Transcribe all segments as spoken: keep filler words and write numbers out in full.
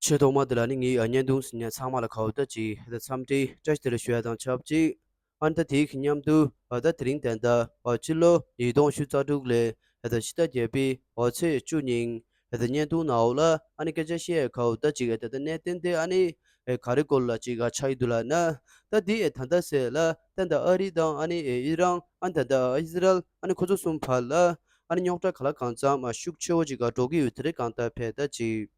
ཆེས་ཐོག་མ་དེ་ལ་ནི་ངའི་ཨ་བརྙན་ཐུང་གཟིགས་མཁན་ཚང་མ་ལ་ག་བོ་ད་ཅིག་ད་འཚམས་འདྲི་བཀྲ་ཤིས་བདེ་ལེགས་ཞུ་ཡ་དང་ཆབས་ཅིག་ཨ་ནི་ད་དེའི་གི་མཉམ་དུ་ཨ་ད་དེ་རིང་ད་ལྟ་ཨ་ཕྱི་ལོ་ཉིས་སྟོང་ཉི་ཤུ་རྩ་དྲུག་ལོའི་ཨ་ད་ཕྱི་ཟླ་བརྒྱད་པའི་ཨ་ཚེས་བཅུ་ཉིན་ཨ་ད་བརྙན་ཐུང་ནང་ལ་ཨ་ནི་སྐད་ཆ་བཤད་ཡ་ག་བོ་ད་ཅིག་ཨ་ད་ད་གནད་དོན་དེ་ཨ་ནི་ཨེ་ག་རེ་སྐོར་ལ་ཅིག་ཨ་ཆགས་ཡི་འདུག་ལབ་ན། ད་དེ་ཨེ་ད་ལྟ་ཟེར་ལ་ད་ད་ཨ་རི་དང་ཨ་ནི་ཨེ་ཨི་རན་ཨ་ད་ད་ཨི་སི་རལ་ཨ་ནི་ཁོ་ཚོ་གསུམ་བར་ལ་ཨ་ནི་རྙོག་དྲ་ག་ལ་གང་འཚམ་ཨ་ཤུགས་ཆེ་བོ་ཅིག་ཨ་འགྲོ་གི་ཡོད་དེ་རེད། གང་ལྟར་བས་ད་ཅིག་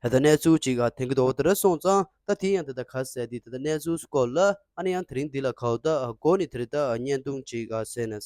ད་གནས་ཚུལ་ཅིག་ཨ་ཐོན་གྱི་འདུག་དེ་འདྲ་སོང་ཙང་ད་དེ་ཡང་ད་ལྟ་ག་ཟེར་དེ་ད་ལྟ་གནས་ཚུལ་སྐོར་ལ་ཨ་ནི་ཡང་དེ་རིང་འདི་ལ་གའུ་ད་ཨ་འགོ་ནས་དེ་རིང་ད་ཨ་བརྙན་ཐུང་ཅིག་ཨ་ཟེར་ན།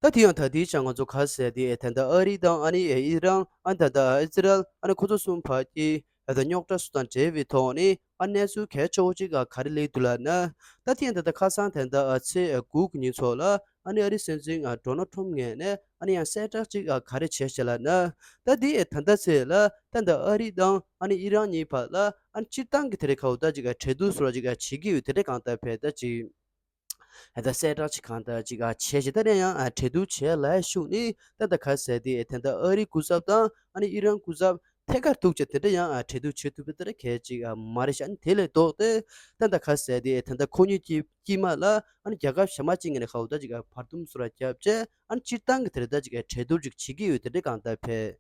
ད་དེ་ཡང་ད་དེའི་ཆ་ང་ཚོ་ག་ཟེར་དེ་ད་ལྟ་ཨ་རི་དང་ཨ་ནི་ཨི་རན་ཨ་ད་ལྟ་ཨི་སི་རལ་ཨ་ནི་ཁོ་ཚོ་གསུམ་བར་གྱི་ད་ལྟ་རྙོག་དྲ་སུ་དང་འབྲེལ་བའི་ཐོག་ནས་ཨ་གནས་ཚུལ་གལ་ཆེ་བོ་ཅིག་ཨ་ག་རེ་སླེབས་འདུག་ལབ་ན། ད་ཐེངས་ད་ལྟ་ཁ་སང་ད་ལྟ་ཨ་ཚེས་དགུ་གི་ཉིན་ཚོ་ལ་ཨ་ནི་ཨ་རི་སྲིད་འཛིན་ཨ་ཌོ་ནལ་ཊམ་ངོས་ནས་ཨ་ནི་ཡང་གསལ་བསྒྲགས་ཅིག་ཨ་ག་རེ་བྱས་ཤག་ལབ་ན། ད་དེ་ད་ལྟ་ཚེས་ལ་ད་ལྟ་ཨ་རི་དང་ཨ་ནི་ཨི་རན་གཉིས་བར་ལ་ཨ་ནི་སྤྱིར་བཏང་གི་དེ་རེད་གའུ་ད་ཅིག་ཨ་གྲོས་བསྡུར་སོགས་ཅིག་ཨ་བྱེད་ཀྱི་ཡོད་དེ་རེད། གང་ལྟར་བས་ད་ཅིག་ད་ལྟ་གསལ་བསྒྲགས་ཅིག་གང་ལྟར་ཅིག་ཨ་བྱས་ཤིང་ད་ནས་ཡང་ཨ་གྲོས་བསྡུར་བྱས་ལ་ཤུགས་ནི་ད་ལྟ་ག་ཟེར་དེ་ད་ལྟ་ཨ་རི་སྐུ་ཚབ་དང་ཨ་ནི་ཨི་རན་སྐུ་ཚབ་ཐད་ཀར་ཐུག་བྱས་དེ་འདྲ་ཡང་ཨ་གྲོས་བསྡུར་བྱེད་ཐུབ་པའི་ལྟར་གལ་ཅིག་ཨ་མ་རེད་ཤག་ཨ་ནི་དེ་ལས་ལྡོག་སྟེ་ད་ལྟ་ག་ཟེར་དེ་ད་ལྟ་ཁོ་གཉིས་ཀྱི་དཀྱིལ་མ་ལ་ཨ་ནི་རྒྱལ་ཁབ་གཞན་མ་གཅིག་ངོས་ནས་གའུ་ད་ཅིག་ཨ་བར་འདུམ་སོགས་ལ་བརྒྱབ་བྱས་ཨ་ནི་སྤྱིར་བཏང་གི་དེ་རེད་ད་ཅིག་ཨ་གྲོས་བསྡུར་ཅིག་བྱེད་ཀྱི་ཡོད་དེ་འདྲ་གང་ལྟར་བས།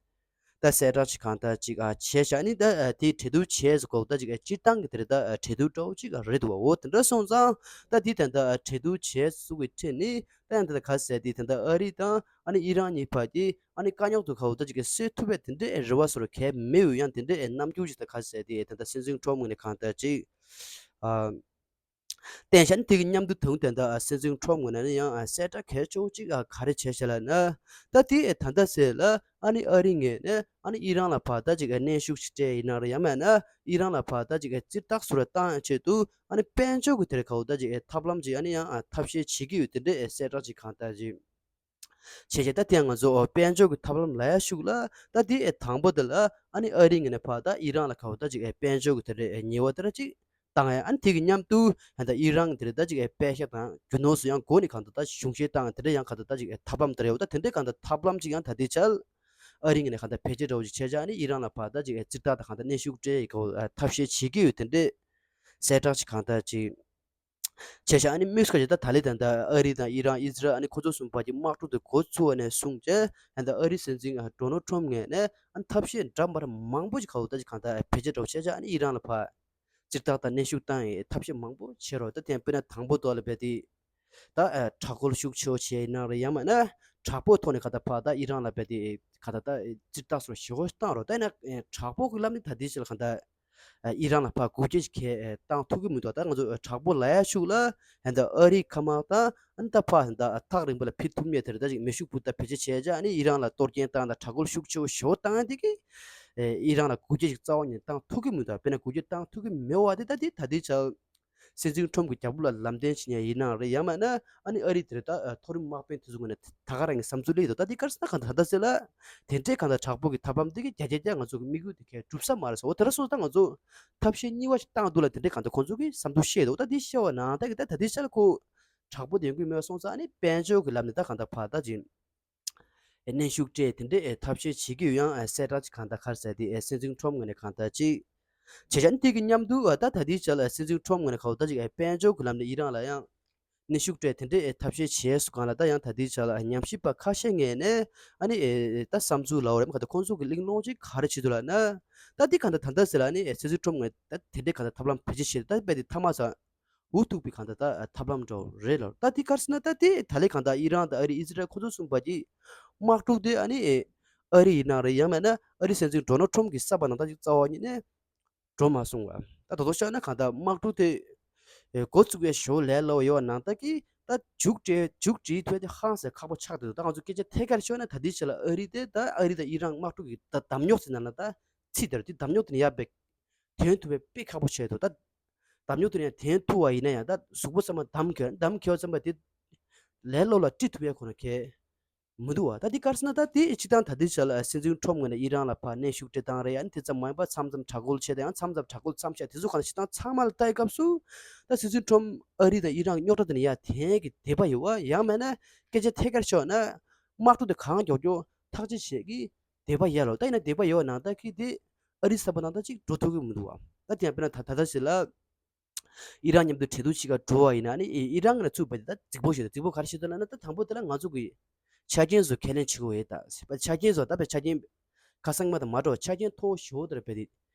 ད་གསལ་བསྒྲགས་ཅིག་གང་ལྟར་ཅིག་ཨ་བྱས་ཤག་ཨ་ནི་ད་ཨ་དེ་གྲོས་བསྡུར་བྱས་སོ་གོ་ད་ཅིག་ཨ་སྤྱིར་བཏང་གི་དེ་རེད་ད་ཨ་གྲོས་བསྡུར་འདྲ་བོ་ཅིག་ཨ་རེད་འདུག་བ། འོ་དེ་འདྲ་སོང་ཙང་ད་དེ་ད་ད་ཨ་གྲོས་བསྡུར་བྱས་སུ་གི་ཁྲིད་ནི་ད་ཡང་ད་ད་ག་ཟེར་དེ་ད་ད་ཨ་རི་དང་ཨ་ནི་ཨི་རན་གཉིས་བར་གྱི་ཨ་ནི་དཀའ་རྙོག་དུ་གའུ་ད་ཅིག་གི་སེལ་ཐུབ་པའི་དེ་འདྲའི་རེ་བ་སོར་གས་མེད་འོས། ཡང་དེ་འདྲའི་རྣམ་འགྱུར་ཅིག་ད་ག་ཟེར་དེ་ད་ད་སྲིད་འཛིན་ཊམ་ངོས་ནས་གང་ལྟར་ཅིག་ཨ། བསྟན་ཤག་ནི་དེ་གི་མཉམ་དུ་དུང་དེ་འདྲ་སྲིད་འཛིན་ཊམ་ངོས་ནས་ནི་ཡང་གསལ་བསྒྲགས་གལ་ཆེ་བོ་གཅིག་ག་རེ་བྱས་ཤག་ལབ་ན། ད་དེ་ད་ལྟ་ཟེར་ལ་ཨ་ནི་ཨ་རི་ངོས་ནས་ཨ་ནི་ཨི་རན་ལ་ཕར་ད་ཅིག་གནོན་ཤུགས་ཤིག་སྤྲད་ཡིན་ན་རེད། ཡང་མིན་ན་ཨི་རན་ལ་ཕར་ད་ཅིག་ཙིར་ཐག་སུ་ར་བཏང་ཡ་ཆེད་དུ་ཨ་ནི་དཔལ་འབྱོར་གི་དེར་གའུ་ད་ཅིག་ཐབས་ལམ་ཅིག་ཨ་ནི་ཡང་ཐབས་ཤེས་བྱེད་ཀྱི་ཡོད་དེ་འདྲའི་གསལ་བསྒྲགས་ཅིག་གང་ལྟར་ཅིག་བྱས་བྱས་ད་དེ་ང་ཚོ་དཔལ་འབྱོར་གྱི་ཐབས་ལམ་ལ་ཡ་ཤུགས་ལ་ད་དེ་དང་པོ་དེ་ལ་ཨ་ནི་ཨ་རི་ངོས་ནས་ཕར་ད་ཨི་རན་ལ་གའུ་ད་ཅིག་དཔལ་འབྱོར་གྱི་དེ་རེད་ཉེས་པ་དེ་འདྲ་ཅིག་བཏང་ཡ། ཨ་ནི་དེ་གི་མཉམ་དུ་ད་ཨི་རན་དེ་རེད་ད་ཅིག་པད་ཤག་དང་རྒྱུ་ནོར་སུ་ཡང་སྒོ་ནས་གང་ད་ད་གཞུང་བཞེས་བཏང་དེ་འདྲ་ཡང་གང་ད་ད་ཅིག་ཐབས་ལམ་དེ་རེད། འོ་ད་དེ་འདྲའི་གང་ད་ཐབས་ལམ་ཅིག་ཡང་ད་དེ་ཆ་ཨ་རི་ངོས་ནས་གང་ད་བེད་སྤྱོད་འདྲ་བོ་ཅིག་བྱས་བྱས་ཨ་ནི་ཨི་རན་ལ་ཕར་ད་ཅིག་ཙིར་ཐག་དང་གང་ད་གནོན་ཤུགས་སྤྲད་ཡི་གའུ་ཐབས་ཤེས་བྱེད་ཀྱི་ཡོད་དེ་འདྲའི་གསལ་བསྒྲགས་ཅིག་གང་ད་ཅིག་བྱས་ཤག་ཨ་ནི་དམིགས་སུ་བཀར་ད་ད་ལི་ད་ད་ཨ་རི་དང་ཨི་རན་ཨི་སི་རལ་ཨ་ནི་ཁོ་ཚོ་གསུམ་བར་གྱི་དམག་འཁྲུག་དེ་འགོ་ཚུགས་པ་ནས་བཟུང་བྱས་ད་ཨ་རི་སྲིད་འཛིན་ཌོ་ནལ་ཊམ་ངོས་ནས་ཨ་ནི་ཐབས་ཤེས་འདྲ་མི་འདྲ་མང་པོ་ཅིག་གའུ་ད་ཅིག་གང་ད་བེད་སྤྱོད་འདྲ་བོ་བྱས་བྱས་ཨ་ནི་ཨི་རན་ལ་ཕར་ཙིར་ཐག་དང་གནོན་ཤུགས་བཏང་ཡའི་ཐབས་ཤེས་མང་པོ་བྱས་རོགས། ད་དེ་དཔེར་ན་དང་པོ་དོ་ལ་བས་ཏེ་ད་དྲག་རྒོལ་ཤུགས་ཆེ་བོ་བྱས་ཡིན་ན་རེད། ཡང་མིན་ན་དྲག་པོའི་ཐོག་ནས་ག་ད་ཕར་ད་ཨི་རན་ལ་བས་ཏེ་ག་ད་ད་ཙིར་ཐག་སོགས་ཞེ་པོ་བཏང་རོགས། ད་ཡིན་ན་དྲག་པོ་གི་ལམ་ནི་ད་དེ་ཕྱིར་ག་ད་ཨི་རན་ལ་ཕར་འགུལ་སྐྱོད་ཅིག་གས་བཏང་ཐུབ་ཀྱི་མི་འདུག་ད་ང་ཚོ་དྲག་པོ་ལ་ཡ་ཤུགས་ལ་ད་ཨ་རིའི་མཁའ་དམག་དང་ཨ་ནི་ད་ཕར་ད་ཐག་རིང་པོ་ལ་ཕེབས་ཐུབ་མེད་དེར་ད་ཅིག་མེ་ཤུགས་འབུད་ད་བེད་སྤྱོད་བྱས་བྱས་ཨ་ནི་ཨི་རན་ལ་གཏོར་སྐྱོན་བཏང་ད་དྲག་རྒོལ་ཤུགས་ཆེ་བོ་ཞེ་པོ་བཏང་ཡ་དེ་གི་ཨེ་ཨི་རན་ལ་འགུལ་སྐྱོད་ཅིག་རྩ་བ་ཉིད་བཏང་ཐུབ་ཀྱི་མི་འདུག་དཔེར་ན་འགུལ་སྐྱོད་བཏང་ཐུབ་ཀྱི་མེད་པ་དེ་ད་དེ་ད་དེ་ཆ་སྲིད་འཛིན་ཁྲོམ་གྱི་རྒྱབ་ལོགས་ལ་ལམ་སྟོན་བྱེད་མཁན་ཡིན་ནའང་རེད། ཡང་མིན་ན་ཨ་ནི་ཨ་རི་དེར་ད་མཐོ་རིམ་དམག་དཔོན་དེ་ཚོ་ངོས་ནས་ད་ག་རང་གི་བསམ་ཚུལ་སླེབས་འདུག་ད་དེ་ག་རེ་ཟེར་ན་གང་ལྟར་ད་ལྟ་ཟེར་ལ་དེ་འདྲའི་གང་ལྟར་དྲག་པོ་གི་ཐབས་ལམ་དེ་གི་བརྒྱ་ཆ་བརྒྱ་ང་ཚོ་གི་དམིགས་ཡུལ་དེ་གས་འགྲུབ་ས་མ་རེད་ཟེར། འོ་དེ་འདྲ་སོང་ཙང་ང་ཚོ་ཐབས་ཤེས་གཉིས་པ་ཞིག་བཏང་འདུག་ལ་དེ་འདྲའི་གང་ལྟར་ཁོང་ཚོ་གི་བསམ་ཚུལ་བཤད་འདུག་ད་དེ་བཤད་པ་ན་ད་གི་ད་ད་དེ་ཆ་ལ་ཁོ་དྲག་པོ་དེ་ཡོང་གི་མེད་པ་སོང་ཙང་ཨ་ནི་དཔལ་འབྱོར་གི་ལམ་ནས་ད་གང་ལྟར་ཕར་ད་ཅིག་གནོན་ཤུགས་སྤྲད་དེ་འདྲའི་ཐབས་ཤེས་བྱེད་ཀྱི་ཡོད། ཡང་གསལ་བསྒྲགས་ཅིག་གང་ལྟར་ག་རེ་ཟེར་དེ་སྲིད་འཛིན་ཁྲོམ་ངོས་ནས་གང་ལྟར་ཅིག་བྱས་བྱས་ནས་དེ་གི་མཉམ་དུ་ད་ད་ལྟའི་ཆ་ལ་སྲིད་འཛིན་ཁྲོམ་ངོས་ནས་ག་བོ་ད་ཅིག་དཔལ་འབྱོར་གྱི་ལམ་ནས་ཨི་རན་ལ་ཡང་གནོན་ཤུགས་སྤྲད་དེ་འདྲའི་ཐབས་ཤེས་བྱས་སུ་གང་ལ་ད་ཡང་ད་ལྟའི་ཆ་ལ་ཉམས་ཞིབ་པ་ཁ་ཤས་ངོས་ནས་ཨ་ནི་ད་བསམ་ཚུལ་ལའོ་རེད་མ་ག་ད་ཁོང་ཚོ་གི་གླེང་སློང་ཅིག་ག་རེ་བྱེད་འདུག་ལབ་ན། ད་འདི་གང་ལྟར་ད་ལྟ་ཟེར་ལ་ཨ་ནི་སྲིད་འཛིན་ཁྲོམ་ངོས་ད་དེ་འདྲའི་གང་ལྟར་ཐབས་ལམ་བེད་སྤྱོད་བྱས་ད་དཔེ་དེ་ཐ་མ་ས་འུ་ཐུག་པའི་གང་ལྟར་ད་ཐབས་ལམ་འདྲ་བོ་རེད་ལ། ད་འདི་ག་རེ་ཟེར་ན་ད་དེ་ད་ལས་གང་ལྟར་ཨི་རན་དང་ཨ་རི་ཨི་སི་རལ་ཁོ་ཚོ་གསུམ་བར་གྱི་དམག་འཁྲུག་དེ་ཨ་ནི་ཨ་རི་ཡིན་ན་རེད། ཡང་མིན་ན་ཨ་རི་སྲིད་འཛིན་ཌོ་ནལ་ཁྲོམ་གྱིས་བསགས་པ་ནང་ལྟར་ཅིག་རྩ་བ་ཉིད་ནས་འགྲོ་མ་སོང་བ། ད་ད་དུང་བཤད་ན་གང་ལྟར་དམག་འཁྲུག་དེ་ཨེ་འགོ་བཙུགས་པའི་ཞོར་ལས་སླ་བོ་ཡོད་པ་ནང་ལྟར་གྱི་ད་མཇུག་སྒྲིལ་མཇུག་སྒྲིལ་ཐུབ་ཡ་དེ་ཧང་སང་ཁག་པོ་ཆགས་འདུག་ད་ང་ཚོ་སྐད་ཆ་ཐད་ཀར་ཤོད་ན་ད་ལྟའི་ཆ་ལ་ཨ་རི་དེ་ད་ཨ་རི་དང་ཨི་རན་དམག་འཁྲུག་གི་ད་འདམ་རྙོག་ཟེར་ན་ལ་ད་ཚིག་དེར་དེ་འདམ་རྙོག་དེ་ནི་ཡར་བེག་ཐོན་ཐུབ་པའི་དཔེ་ཁག་པོ་བྱས་འདུག་ད་འདམ་རྙོག་དེ་ནི་ཐོན་ཐུབ་པ་ཡིན་ན་ཡང་ད་གཟུགས་པོ་ཚང་མ་འདམ་གྱོན་འདམ་གྱོན་ཙམ་པ་དེ་ལས་སླ་པོ་ལ་དཀྲི་ཐུབ་ཡ་ཁོ་ན་གལ་མི་འདུག་བ། ད་འདི་ག་རེ་ཟེར་ན་ད་དེ་སྤྱིར་བཏང་ད་ལྟའི་ཆ་ལ་སྲིད་འཛིན་ཁྲོམ་ངོས་ནས་ཨི་རན་ལ་ཕར་གནོན་ཤུགས་སྤྲད་སྟངས་རེད། ཡང་དེ་ཙམ་མ་ཡིན་པ་མཚམས་མཚམས་དྲག་རྒོལ་བྱས་དང་ཡང་མཚམས་མཚམས་དྲག་རྒོལ་མཚམས་བཞག་དེ་ཚོ་གང་ལ་སྤྱིར་བཏང་ཚང་མ་ལ་ལྟ་ཡི་སྐབས་སུ་ད་སྲིད་འཛིན་ཁྲོམ་ཨ་རི་དང་ཨི་རན་རྙོག་དྲ་དེ་ནི་ཡར་འཐེན་གྱི་དད་པ་ཡོད་བ། ཡང་མིན་ན་སྐད་ཆ་ཐད་ཀར་ཤོད་ན་དམག་འཁྲུག་དེ་གང་མགྱོགས་མགྱོགས་ཐག་གཅོད་བྱེད་ཀྱི་ དད་པ་ཡོད་ལོ། ད་ཡིན་ན་དད་པ་ཡོད་ནང་ད་ཁི་དེ་ཨ་རི་ས་ཕ་ནང་ད་ཅིག་འགྲོ་ཐུབ་ཀྱི་མི་འདུག་བ། ད་དེ་ཡང་དཔེར་ན་ད་ད་ལྟ་ཞིག་ལ་ཨི་རན་མཉམ་དུ་གྲོས་བསྡུར་བྱེད་ག་འགྲོ་བ་ཡིན་ན་ནི་ཨི་རན་གྱི་ལ་ཚུགས་པ་དེ་ད་རྫིག་པོ་ཞིག་ད། རྫིག་པོ་ག་རེ་ཞིག་ད་ལབ་ན། ད་དང་པོ་དེ་ལ་ང་ཚོ་གི་ཆ་རྐྱེན་བཟོ་ཁས་ལེན་བྱེད་དགོས་ཡོད། ད་ཆ་རྐྱེན་བཟོ་ད་བས་ཆ་རྐྱེན་ཁ་སང་མ་དང་མ་འགྲོ་བ་ཆ་རྐྱེན་མཐོ་ཞེ་པོ་དེར་བས་དེ་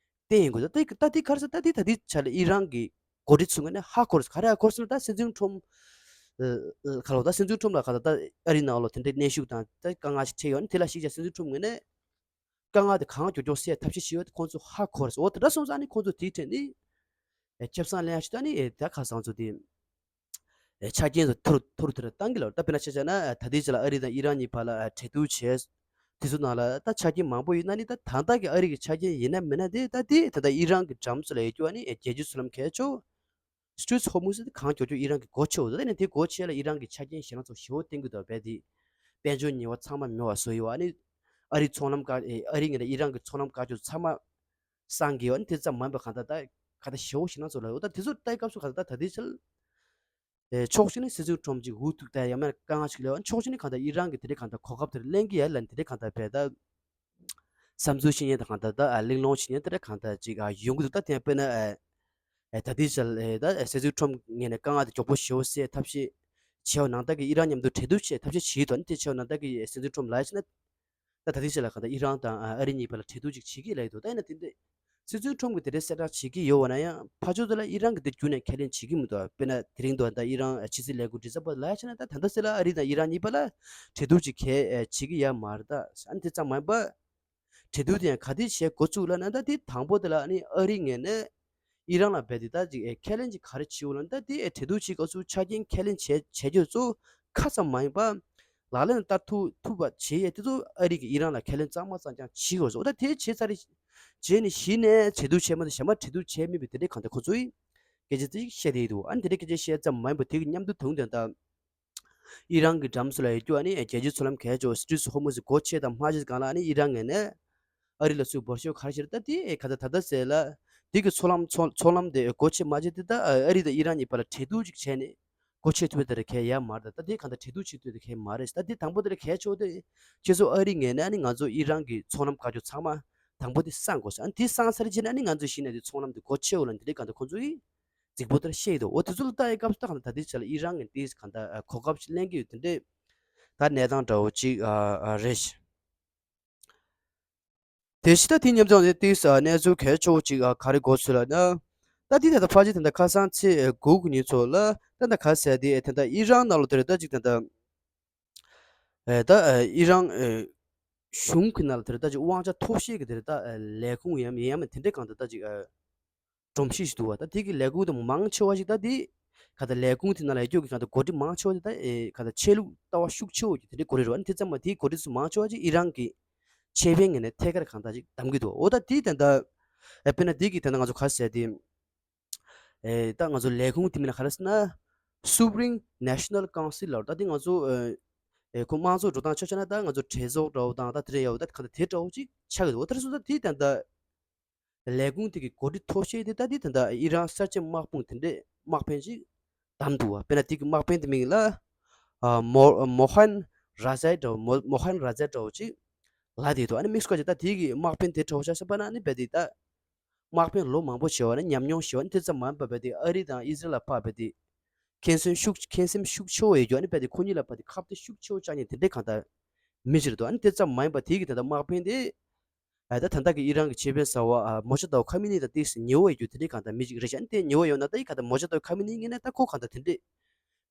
བསྟན་ཡིན་དགོས། ད་ད་དེ་ག་རེ་ཟེར། ད་དེ་ད་དེ་ཆ་ལ་ཨི་རན་གྱི་འགོ་ཁྲིད་ཚོ་ངོས་ནས་ཧ་གོ་རེད། ག་རེ་ཧ་གོ་རེད་ཟེར་ན། ད་སྲིད་འཛིན་ཁྲོམ་ཁ་ལོ་ད་སྲིད་འཛིན་ཁྲོམ་ལ་ག་ད་ད་ཨ་རི་ནང་ལོ་དེ་འདྲའི་གནོན་ཤུགས་དང་ད་དཀའ་ངལ་ཞིག་འཕྲད་ཡོད་ནི་དེ་ལ་གཞིགས་བྱས་སྲིད་འཛིན་ཁྲོམ་ངོས་ནས་དཀའ་ངལ་དེ་གང་མགྱོགས་མགྱོགས་སེལ་ཐབས་ཤེས་བྱེད་ཡོད་དེ་ཁོང་ཚོ་ཧ་གོ་རེད། འོ་དེ་འདྲ་སོང་ཙང་ནི་ཁོང་ཚོ་དེའི་ཐད་ནི་ཨེ་ཆབ་གསང་ལེན་ཡ་ཞིག་ད་ནི་ཨེ་ད་ཁ་སང་ཚོ་དེ་ཨེ་ཆ་རྐྱེན་ཚོ་མཐོ་རུ་མཐོ་རུ་མཐོ་རུ་བཏང་གི་ལ། ད་དཔེར་ན་ཆ་བཞག་ན་ཨེ་ད་ལྟའི་ཆ་ལ་ཨ་རི་དང་ཨི་རན་གཉིས་བར་ལ་ཨེ་གྲོས་བསྡུར་བྱས་དེ་ཚོ་ནང་ལ་ད་ཆ་རྐྱེན་མང་པོ་ཡོད་ན་ནི། ད་ད་ལྟ་གི་ཨ་རི་གི་ཆ་རྐྱེན་ཡིན་ན་མིན་ན་དེ་ད་དེ་ད་ལྟ་ཨི་རན་གི་འགྲམ་ཚོ་ལ་ཡོད་རྒྱུ་བ་ནི་ཨེ་རྒྱལ་སྤྱིའི་མཚོ་ལམ་གལ་ཆེ་ཤོས་སི་ཊྲེཊ་ཧོར་མུ་ཛི་དེ་གང་མགྱོགས་མགྱོགས་ཨི་རན་གྱིས་སྒོ་ཕྱེ་འོ། ད་ནི་དེ་སྒོ་ཕྱེ་ལ་ཨི་རན་གྱི་ཆ་རྐྱེན་ཞེ་དྲག་ཚོ་ཞེ་པོ་བསྟན་གྱི་འདུག་བས་དེ་དཔལ་འབྱོར་ཉེས་པ་ཚང་མ་མེད་པ་བཟོ་ཡི་བ། ཨ་ནི་ཨ་རིའི་ཚོང་ལམ་བཀག་ཨེ་ཨ་རི་ངོས་ནས་ཨི་རན་གྱི་ཚོང་ལམ་བཀག་ཆ་ཚང་མ་སངས་གི་བ། ཨ་ནི་དེ་ཙམ་མ་ཡིན་པ་གང་ལྟར་ད་ག་ད་ཞེ་པོ་ཞེ་དྲག་ཚོ་ལ་འོ། ད་དེ་ཚོ་ལྟ་སྐབས་སུ་གང་ལྟར་ད་དེ་ཚོ་ཨེ་ཕྱོགས་གཅིག་ནས་སྲིད་འཛིན་ཁྲོམ་ཅིག་འུ་ཐུག་ད་ཡང་མིན་ན་དཀའ་ངལ་ཞིག་ལས་བ། ཕྱོགས་གཅིག་ནས་གང་ལྟར་ཨི་རན་གྱི་དེ་འདྲའི་གང་ལྟར་གོ་སྐབས་དེར་ལེན་གྱི་ཡ་ལ་དེ་འདྲའི་གང་ལྟར་བས་ད། བསམ་ཚུལ་བཤད་མཁན་དང་གང་ལྟར་ད་ཨ་གླེང་སློང་བྱེད་མཁན་དེ་འདྲ་གང་ལྟར་ཅིག་ཨ་ཡོང་གི་འདུག་ད་དེ་དཔེར་ན་ཨ་ཨ་ད་ལྟའི་ཆར་ཨ་ད་སྲིད་འཛིན་ཁྲོམ་ངོས་ནས་དཀའ་ངལ་དེ་མགྱོགས་པོ་ཞེ་པོ་སེལ་ཐབས་ཤེས་བྱས་པ་ནང་ལྟར་གྱི་ཨི་རན་མཉམ་དུ་གྲོས་བསྡུར་བྱེད་ཐབས་ཤེས་བྱེད་དོ། ཨ་ནི་དེ་བྱས་པ་ནང་ལྟར་གྱི་སྲིད་འཛིན་ཁྲོམ་ལ་ཡ་བྱས་ན་ད་ད་ལྟའི་ཆར་ལ་གང་ལྟར་ཨི་རན་དང་ཨ་ཨ་རི་གཉིས་བར་ལ་གྲོས་བསྡུར་ཅིག་བྱེད་ཀྱི་ལབ་ཀྱི་འདུག་ད་ཡིན་ན་དེ་འདྲ་སྲིད་འཛིན་ཁྲོམ་གྱིས་དེ་འདྲའི་གསལ་བསྒྲགས་བྱེད་ཀྱི་ཡོད་པ་ན་ཡང་ཕར་ཕྱོགས་དེ་ལ་ཨི་རན་གྱིས་དེ་རྒྱུན་ནས་ཁས་ལེན་བྱེད་ཀྱི་མི་འདུག་དཔེར་ན་དེ་རིང་དུ་ད་ཨི་རན་ཕྱི་སྲིད་ལས་ཁུངས་མགྲིན་ཚབ་པ་ལ་ཡ་བྱས་ན་ད་ད་ལྟ་སྲིད་ལ་ཨ་རི་དང་ཨི་རན་གཉིས་བར་ལ་གྲོས་བསྡུར་ཅིག་གས་ཨ་བྱེད་ཀྱི་ཡོད་མ་རེད། ད་ཨ་ནི་དེ་ཙམ་མ་ཡིན་པ། གྲོས་བསྡུར་དེ་ཡང་ག་དུས་བྱེད་འགོ་བཙུགས་ལབ་ན། ད་དེ་དང་པོ་དེ་ལ་ཨ་ནི་ཨ་རི་ངོས་ནས་ཨི་རན་ལ་རྦད་དེ་ད་ཅིག་ཨེ་ཁས་ལེན་ཅིག་ག་རེ་བྱེད་འོ་ལབ་ན། ད་དེ་ཨེ་གྲོས་བསྡུར་བྱེད་སྐབས་སུ་ཆ་རྐྱེན་ཁས་ལེན་བྱེད་བྱེད་རྒྱུ་ཚོ་ཁ་ཙམ་མ་ཡིན་པ་ལག་ལེན་བསྟར་ཐུབ་ཐུབ་པ་བྱེད་ཡས་དེ་ཚོ་ཨ་རི་གིས་ཨི་རན་ལ་ཁས་ལེན་གཙང་མ་གཙང་རྐྱང་བྱེད་དགོས་སོ། ད་དེ་བྱས་ཚར་རྗེས་ནས་གཞི་ནས་གྲོས་བསྡུར་བྱས་མ་ཐུབ་གཞན་པ་གྲོས་བསྡུར་བྱས་མེད་པའི་དེ་འདྲའི་གང་ལྟར་ཁོ་ཚོས་སྐད་ཆ་དེ་བཤད་བསྡད་འདུག་ཨ་ནི་དེ་འདྲའི་སྐད་ཆ་བཤད་ཙམ་མ་ཡིན་པ་དེ་གི་མཉམ་དུ་ད་དུང་དེ་ད། ཨི་རན་གྱི་འགྲམ་སུ་ལ་ཡོད་རྒྱུ་ཨ་ནི་རྒྱལ་སྤྱིའི་མཚོ་ལམ་གལ་ཆེ་བ་སི་ཊྲེཊ་ཧོར་མུ་ཛི་སྒོ་ཕྱེ་དང་མ་ཕྱེ་སྒང་ལ་ཨ་ནི་ཨི་རན་ངོས་ནས་ཨ་རི་ལ་སུས་འབོར་ཤོག་ག་རེ་བྱེད་རེད། ད་དེ་ག་ད་ད་ལྟ་ཟེར་ལ་དེ་གི་མཚོ་ལམ་མཚོ་མཚོ་ལམ་དེ་སྒོ་ཕྱེ་མ་ཕྱེ་དེ་ད་ཨ་རི་དང་ཨི་རན་གཉིས་བར་ལ་གྲོས་བསྡུར་ཅིག་བྱས་ནས་སྒོ་ཕྱེ་ཐུབ་པའི་དེ་རེད་གལ་ཡ་མ་རེད། ད་དེ་གང་ལྟར་གྲོས་བསྡུར་བྱེད་ཐུབ་དེ་གལ་མ་རེད། ད་དེ་དང་པོ་དེ་རེད་གལ་ཆེ་བ་དེ་ཁྱེད་ཚོ་ཨ་རི་ངོས་ནས་ཨ་ནི་ང་ཚོ་ཨི་རན་གྱི་མཚོ་ལམ་བཀག་རྒྱུ་ཚང་མ་དང་པོ་དེ་སངས་དགོས་ཟེར། ཨ་ནི་དེ་སངས་ཚར་རྗེས་ནས་ཨ་ནི་ང་ཚོ་གཞི་ནས་དེ་མཚོ་ལམ་དེ་སྒོ་ཕྱེ་འོ་ལ་འདི་འདྲའི་གང་ལྟར་ཁོང་ཚོ་ཡིས། རྫིག་པོ་ལྟར་བཤད་ཡོད་དོ། འོ་དེ་ཚོ་ལ་ལྟ་ཡི་སྐབས་སུ་ད་གང་ལྟར་ད་ལྟའི་ཆ་ལ་ཨི་རན་གྱི་དེས་གང་ལྟར་གོ་སྐབས་ཤིག་ལེན་གྱི་ཡོད། དེ་འདྲའི་ད་གནས་སྟངས་འདྲ་བོ་ཅིག་རེད། དེ་བཞིན་ད་དེ་མཉམ་དུ་ནས་དེས་གནས་ཚུལ་གལ་ཆེ་བོ་ཅིག་ག་རེ་གོ་ཚུལ་ལ་ན། ད་དེ་ད་ལྟ་ཕལ་ཆེར་ད་ལྟ་ཁ་སང་ཚེས་དགུ་གི་ཉིན་ཚོ་ལ་ད་ལྟ་ག་ཟེར་དེ་ད་ལྟ་ཨི་རན་ནང་ལ་དེ་རེད། ད་ཅིག་ད་ལྟ་ད་ཨི་རན་གཞུང་གི་ནང་ལ་དེ་རེད། ད་ཅིག་དབང་ཆ་ཐོབ་ཤེས་ཀྱི་དེ་རེད། ད་ལས་ཁུངས་ཡིན་ཡང་མིན་དེ་འདྲའི་གང་ལྟར་ད་ཅིག་སྒྲོམ་གཞི་ཞིག་འདུག་བ། ད་དེ་གི་ལས་ཁུངས་དེ་མང་ཆེ་བ་ཞིག་ད་དེ་ག་ད་ལས་ཁུངས་དེ་ནང་ལ་ཡོད་ཀྱི་ག་ད་འགོ་ཁྲིད་མང་ཆེ་བ་དེ་ད་ཨེ་ག་ད་ཆོས་ལུགས་ལྟ་བ་ཤུགས་ཆེ་བོ་ཀྱི་དེ་འདྲའི་འགོ་ཁྲིད་རེད་བ། ཨ་ནི་དེ་ཙམ་མ་དེའི་འགོ་ཁྲིད་ཚོ་མང་ཆེ་བ་ཅིག་ཨི་རན་གྱི་ཆེད་དཔོན་ངོས་ནས་ཐད་ཀར་གང་ད་ཅིག་བདམས་ཀྱི་འདུག་འོ་ད་དེ་ད་ད་ཨེ་དཔེར་ན་དེ་གི་ད་ད་ང་ཚོ་ག་ཟེར་དེ་ཨེ་ད་ང་ཚོ་ལས་ཁུངས་དེ་མིན་ན་ག་རེ་ཟེར་ན་Sovereign National Council་ལབ། ད་དེ་ང་ཚོ་ཨེ་ཁོ་དམངས་གཙོ་འགྲོ་སྟངས་ཆ་བཞག་ན་ད་ང་ཚོ་གྲོས་ཚོགས་འདྲ་བོ་དང་ད་དེ་འདྲ་ཡོད་བ། ད་གང་ད་དེ་འདྲ་བོ་ཅིག་ཆགས་ཀྱི་འདུག་འོ་ད་སོ་ད་དེ་ད་ད། ལས་ཁུངས་དེ་གི་འགོ་ཁྲིད་ཐོག་ཤེས་དེ་ད་དེ་ད་ལྟ་ཨི་རན་གསར་བརྗེ་དམག་དཔུང་དེ་འདྲས་དམག་དཔོན་ཞིག་བདམས་འདུག་བ། དཔེར་ན་དེ་གི་དམག་དཔོན་དེ་མིང་ལ་ཨ་མོ་མོ་ཧན་ར་ཛའི་འདྲ་བོ་མོ་མོ་ཧན་ར་ཛའི་འདྲ་བོ་ཅིག་ལབ་བསྡད་འདུག་ཨ་ནི་དམིགས་སུ་བཀར་ཅིག་ད་དེ་གི་དམག་དཔོན་དེ་འདྲ་བོ་ཆ་བཞག་པ་ན་ཨ་ནི་རྦད་དེ་ད་དམག་དཔོན་ལོ་མང་པོ་བྱས་པ་ན་ཉམས་མྱོང་ཞེ་པོ་ཨ་ནི་དེ་ཙམ་མ་ཡིན་པ་རྦད་དེ་ཨ་རི་དང་ཨི་ཟི་རལ་ལ་ཕར་རྦད་དེ་ཁེངས་སེམས་ཤུགས་ཁེངས་སེམས་ཤུགས་ཆེ་བོ་ཡོད་རྒྱུ་ཨ་ནི་རྦད་དེ་ཁོ་གཉིས་ལ་ཕར་དེ་ཁ་གཏད་ཤུགས་ཆེ་བོ་བཅག་མཁན་དེ་འདྲས་གང་ལྟར་མི་ཞིག་རེད་འདུག་ཨ་ནི་དེ་ཙམ་མ་ཡིན་པ་དེ་གི་ད་ལྟ་དམག་དཔོན་དེ། ཨ་ད་ད་ལྟ་གི་ཨི་རན་གྱི་ཆེད་དཔོན་གསར་བ་ཨ་མོ་ཅ་ཏའོ་ཁ་མི་ནི་དང་ཏིས་ཉེ་བོ་ཡོད་རྒྱུ་དེ་འདྲའི་གང་ལྟར་མི་ཞིག་རེད་ཤག་ཨ་ནི་དེ་ཉེ་བོ་ཡོད་ན་ད་ཡི་ག་ད་མོ་ཅ་ཏའོ་ཁ་མི་ནི་ངེས་ན་ད་ཁོ་གང་ལྟར་དེ་འདྲའི་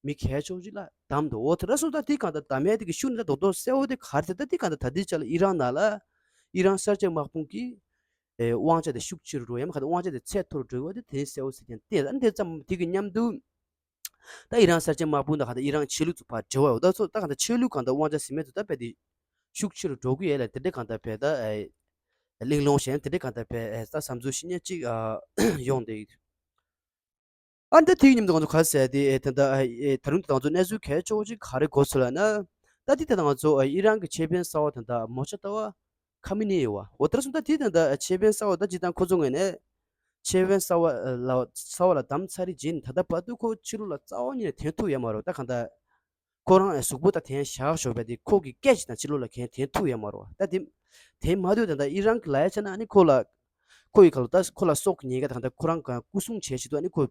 མི་གལ་ཆེ་ཞིག་ལ་བདམས་འདུག་འོ་དེ་འདྲ་སོང་ཙང་དེ་གང་ལྟར་བདམས་ཡས་དེ་གི་ཤུགས་ནི་ད་རྡོག་རྡོག་གསལ་བོ་དེ་ག་རེ་ད་ད་དེ་གང་ལྟར་ད་ལྟའི་ཆ་ལ་ཨི་རན་ནང་ལ་ཨི་རན་གསར་བརྗེ་དམག་དཔུང་གི་ཨེ་དབང་ཆ་དེ་ཤུགས་ཆེ་རུ་འགྲོ་ཡ་མ་ག་ད་དབང་ཆ་དེ་ཚད་མཐོ་རུ་འགྲོ་བ་དེ་དེ་གསལ་བོ་ཟེར་ཀྱང་བལྟས། ཨ་ནི་དེ་ཙམ་དེ་གི་མཉམ་དུ། ད་ཨི་རན་གསར་བརྗེ་དམག་དཔུང་དང་གང་ལྟར་ཨི་རན་ཆོས་ལུགས་ཚོ་ཕར་འབྲེལ་བ་ཡོད། ད་ཚོ་ད་གང་ལྟར་ཆོས་ལུགས་གང་ལྟར་དབང་ཆ་ཟིན་མེད་དུ་ད་རྦད་དེ་ཤུགས་ཆེ་རུ་འགྲོ་གི་ཡོད་ལ་དེ་འདྲ་གང་ལྟར་བས་ད་ཨེ་གླེང་སློང་བྱས་ན་དེ་འདྲ་གང་ལྟར་བས་ཨེ་ད་བསམ་ཚུལ་བཤད་མཁན་གཅིག་ཨ་ཡོང་བསྡད་ཡོད། ཨ་ནི་ད་དེའི་མཉམ་དུ་ང་ཚོ་ག་ཟེར་དེ་ཨེ་ད་ལྟ་ཨེ་ད་རུང་ད་ང་ཚོ་གནས་ཚུལ་གལ་ཆེ་བོ་ཅིག་ག་རེ་གོ་ཚུལ་ལ་ན། ད་དེ་ད་ལྟ་ང་ཚོ་ཨེ་ཨི་རན་གྱི་ཆེད་དཔོན་གསར་བ་ད་ལྟ་མོ་ཅ་ཏའོ་ཁ་མི་ནི་ཡོད་བ། འོ་དེར་སོང་ད་དེ་ད་ལྟ་ཆེད་དཔོན་གསར་བ་ད་སྤྱིར་བཏང་ཁོ་ཚོ་ངོས་ནས་ཆེད་དཔོན་གསར་བ་ལ་གསར་བ་ལ་བདམས་ཚར་རྗེས་ནས་ད་ལྟ་བར་དུ་ཁོ་ཕྱི་ལོགས་ལ་རྩ་བ་ཉིད་ནས་ཐོན་ཐུབ་ཡོད་མ་རེད། ད་གང་ལྟར་ ཁོ་རང་གཟུགས་པོ་ད་དེ་བཞག་ཞོག་པ་དེ་ཁོ་གི་སྐད་ཅིག་དང་ཕྱི་ལོགས་ལ་གན་དེ་ཐུག་ཡ་མ་རེད་བ། ད་དེ་དེ་མ་ཐུག་ད་ད་ཨི་རན་གི་ལ་ཡ་ཆ་ན་ཨ་ནི་ཁོ་ལ་ཁོ་ཡི་ག་ལ་ད་ཁོ་ལ་སྲོག་ཉེན་ཁ་དང་ད་ཁོ་རང་ག་སྐུ་སྲུང་བྱེད་ཆེད་དུ་ཨ་ནི་ཁོ་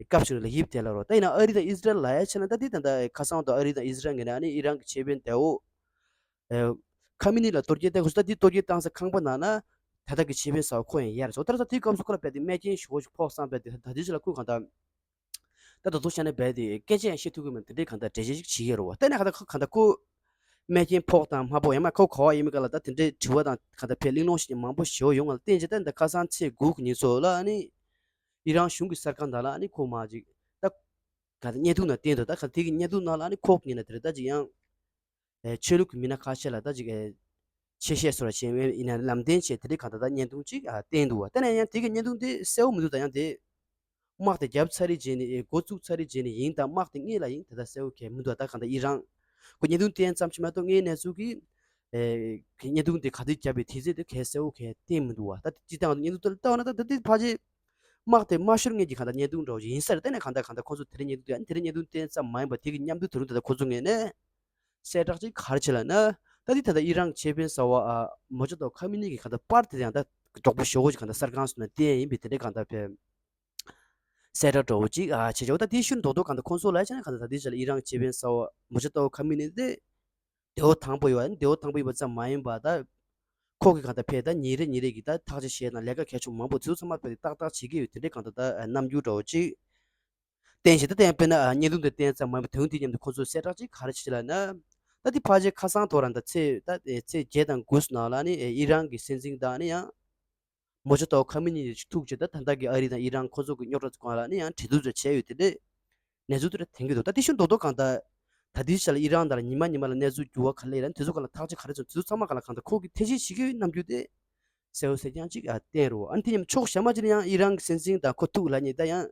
སྐབས་ཤིག་ལ་ཡིབ་དེ་ལ་རོ། ད་ཡིན་ན་ཨ་རི་དང་ཨི་སི་རལ་ལ་ཡ་ཆ་ན་ད་དེ་ད་ད་ཁ་སང་དུ་ཨ་རི་དང་ཨི་སི་རལ་ངེས་ན་ཨ་ནི་ཨི་རན་གི་ཆེ་དཔོན་དེའོ། ཨེ། ཁ་མི་ནི་ལ་གཏོར་སྐྱོན་བཏང་དགོས་སུ་ད་དེ་གཏོར་སྐྱོན་བཏང་ས་ཁང་པ་ནང་ན་ད་ལྟ་གི་ཆེ་དཔོན་ཟ་བ་ཁོ་ཡང་ཡར་སོ་ད་ད་དེའི་སྐབས་སུ་ཁོ་ལ་བས་དེ་རྨས་སྐྱོན་ཞེ་པོ་ཞིག་ཕོག་སང་བས་དེ་ད་དེ་ཅི་ལ་ཁོས་གང་ལྟར་ད་ད་དུང་བཤད་ན་བས་དེ་སྐད་ཆ་ཡང་བཤད་ཐུབ་ཀྱི་མེད་དེ་འདྲའི་གང་ལྟར་འགྲེལ་བཤད་ཅིག་བྱེད་ཀྱི་རེད་བ། ད་ནས་གང་ལྟར་ཁོ་གང་ལྟར་ཁོ་རྨས་སྐྱོན་ཕོག་དང་མ་ཕོག་ཡང་མ་ཁོ་ག་བ་ཡིན་མིན་ག་ལ་ད་དེ་འདྲའི་དྲི་བ་དང་གང་ལྟར་བས་གླེང་སློང་ཞིག་མང་པོ་ཞེ་པོ་ཡོང་ང་ལ་བརྟེན་བྱས་ད་འདི་ཁ་སང་ཚེས་དགུ་གི་ཉིན་ཚོ་ལ་ཨ་ནི་ཨི་རན་གཞུང་གི་གསར་ཁང་དག་ལ་ཨ་ནི་ཁོ་མ་ཅིག་ད་གང་ལྟར་བརྙན་ཐུང་ནང་བསྟན་འདུག་ད་གང་ལྟར་དེ་གི་བརྙན་ཐུང་ནང་ལ་ཨ་ནི་ཁོ་ངེས་ན་དེ་རེད་ད་ཅིག་ཡང་། ཨེ། ཆོས་ལུགས་ཀྱི་མི་སྣ་ཁ་ཤས་ལ་ད་ཅིག་ཨེ། ཆེ་བཤད་སོགས་བྱས་ཡིན་ན་ལམ་སྟོན་བྱས་དེ་འདྲའི་གང་ལྟར་ད་བརྙན་ཐུང་ཅིག་ཨ། བསྟན་འདུག་བ། ད་ནས་ཡང་དེ་གི་བརྙན་ཐུང་དེ་གསལ་བོ་མི་འདུག་ད་ཡང་དེ། དམག་དེ་བརྒྱབ་ཚར་རེད་བྱས་ནས་ཨེ། འགོ་བཙུགས་ཚར་རེད་བྱས་ནས་ཡིན་དང་དམག་དེ་སྔས་ལ་ཡིན་དེ་ད་གསལ་བོ་གས་མི་འདུག་ད་གང་ལྟར་ཨི་རན། ཁོ་བརྙན་ཐུང་བསྟན་ཙམ་ཞིག་མ་གཏོགས་སྔའི་གནས་ཚུལ་གི་ཨེ། བརྙན་ཐུང་དེ་ག་དུས་བརྒྱབ་པའི་དུས་ཚོད་དེ་གས་གསལ་བོ་གས་བསྟན་མི་འདུག་བ། ད་སྤྱི་བཏང་བརྙན་ཐུང་དེ་ལྟ་བ་ན་ད་ད་དེ་ཕལ་ཆེར། དམག་དེ་མ་ཤོར་སྔོན་གྱི་གང་ལྟར་བརྙན་ཐུང་འདྲ་བོ་ཞིག་ཡིན་ས་རེད། ད་ནས་གང་ལྟར་གང་ལྟར་ཁོང་ཚོ་དེ་རིང་བརྙན་ཐུང་དེ་ཨ་ནི་དེ་རིང་བརྙན་ཐུང་བསྟན་ཙམ་མ་ཡིན་པ་དེ་གི་མཉམ་དུ་དེ་རིང་ད་ལྟ་ཁོང་ཚོ་ངོས་ནས་གསལ་བསྒྲགས་ཅིག་ག་རེ་བྱས་ལབ་ན། ད་དེ་ད་ལྟ་ཨི་རན་གྱི་ཆེ་དཔོན་གསར་པ་ཨ། མོ་ཇ་ཏོ་ཁ་མི་ནི་གི་གང་ལྟར་པར་དེ་ཡང་ད་མགྱོགས་པོ་ཞེ་པོ་ཅིག་གང་ལྟར་གསར་ཁང་སོགས་ནས་བསྟན་ཡིན་པས་དེ་འདྲའི་གང་ལྟར་བས་གསལ་བསྒྲགས་འདྲ་བོ་ཅིག་ཨ། བྱས་ཆོག་ད་དེ་ཤུན་རྡོག་རྡོག་གང་ལྟར་ཁོང་ཚོ་ལ་བྱས་ན་གང་ལྟར་ད་དེ་ཆ་ལ་ཨི་རན་གྱི་ཆེ་དཔོན་གསར་པ་མོ་ཇ་ཏོ་ཁ་མི་ནི་དེ། དེའོ་དང་པོ་ཡོད་ཨ་ནི་དེའོ་དང་པོ་ཡིན་པ་ཙམ་མ་ཡིན་པ་ད། ཁོ་གི་གང་ལྟར་ཕེ་ད་ཉིན་རེ་ཉིན་རེ་གི་ད་ཐག་གཅོད་བྱས་དང་ལས་ཀ་གལ་ཆུང་མང་པོ་དེ་ཚོ་ཚང་མ་ཕེ་ཏག་ཏག་བྱེད་ཀྱི་ཡོད་དེ་འདྲའི་གང་ལྟར་ད་རྣམ་འགྱུར་འདྲ་བོ་ཅིག་བསྟན་བཞིན་ད་བསྟན་དཔེར་ན་བརྙན་ཐུང་དེ་བསྟན་ཙམ་མ་ཡིན་པ་དོན་དེ་མཉམ་དུ་ཁོ་ཚོས་གསལ་བསྒྲགས་ཅིག་ག་རེ་བྱེད་ལབ་ན། ད་དེ་ཕལ་ཆེར་ཁ་སང་ཐོག་རང་ད་ཚེས་ད་ཚེས་བརྒྱད་དང་དགུ་ནང་ལ་ནི་ཨི་རན་གྱི་སྲིད་འཛིན་དང་ནི་ཡང་། མོ་ཇ་ཏོ་ཁ་མི་ནི་ཐུག་བྱས་ད་ད་ལྟ་གི་ཨ་རི་དང་ཨི་རན་ཁོ་ཚོ་གི་རྙོག་དྲ་ཚོ་སྒང་ལ་ནི་ཡང་གྲོས་བསྡུར་ཚོ་བྱས་ཡོད་དེ་འདྲས་གནས་ཚུལ་དེ་འདྲ་ཐོན་གྱི་འདུག་ད་དེ་ཤུན་རྡོག་རྡོག་གང་ལྟར་ད་ལྟའི་ཆ་ལ་ཨི་རན་དང་ཉི་མ་ཉི་མ་ལ་གནས་ཚུལ་འགྱུར་བ་ག་ལེ་ཡིན་དེ་ཚོ་སྒང་ལ་ཐག་གཅོད་ག་རེ་བྱུང་དེ་ཚོ་ཚང་མ་སྒང་ལ་གང་ལྟར་ཁོ་གི་ཐེ་ཇུས་བྱེད་ཀྱི་ཡོད་རྣམ་འགྱུར་དེ་གསལ་བོ་གསལ་རྐྱང་ཅིག་བསྟན་རོགས། ཨ་ནི་དེ་མཉམ་ཕྱོགས་གཞན་མ་ཅིག་ནས་ཡང་ཨི་རན་གྱི་སྲིད་འཛིན་དང་ཁོ་ཐུག་ལབ་ནས་ད་ཡང་།